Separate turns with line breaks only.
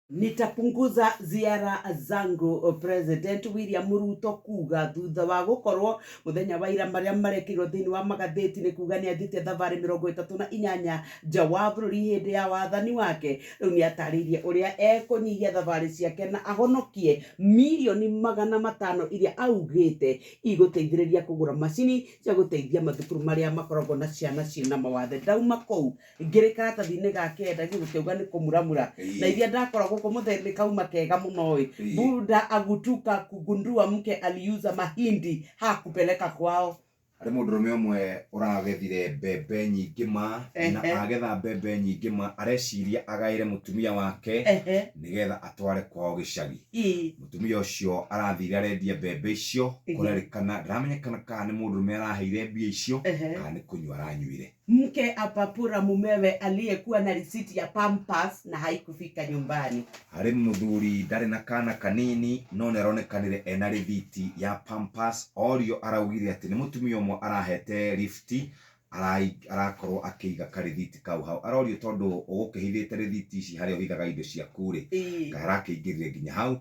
Nitapunguza ziara zangu, President William Ruto kuga thutha wa gũkorwo mũthenya wa ira marĩa marekĩrirwo thĩinĩ wa magathĩti nĩ kuga nĩ athiĩte thabarĩ 38 nja wa bũrũri hĩndĩ ya wathani wake. Rĩu nĩ atarĩirie ũrĩa ekũnyihia thabarĩ ciake na ahonokie mirioni 500 iria augĩte igũteithĩrĩria kũgũra macini cia gũteithia mathukuru marĩa makoragwo na ciana ciĩna mawathe. Ndauma kũu ngĩrĩ karatathi-inĩ ga kenda gĩgũkĩuga nĩ kũmuramura na iria ndakora gũkũ mũthee nĩ kauma kega mũno ĩ. Buda agutuka kugundua mke aliuza mahindi hakupeleka kwao.
Harĩ mũndũrũme ũmwe ũragethire mbembe nyingĩ ma na agetha mbembe nyingĩ ma areciria agaĩre mũtumia wake nĩgetha atware kwao gĩcagi. Mũtumia ũcio arathire arendia mbembe icio kũrerĩkana ndaramenyekana kana nĩ mũndũrũme araheire mbia icio kana nĩ kũnyua aranyuire.
Mke apapura mumewe aliyekuwa na risiti ya Pampers na haikufika nyumbani.
Harĩ mũthuri ndarĩ na kana kanini no nĩaronekanire ena rĩthiti ya Pampers orio araugire atĩ nĩ mũtumia ũmwe arahete rifti arakorwo akĩiga karĩthiti kau hau. Arorio tondũ ũgũkĩhithĩte rĩthiti ici harĩa ũhithaga indo ciaku rĩ, kaĩ arakĩingĩrire nginya hau.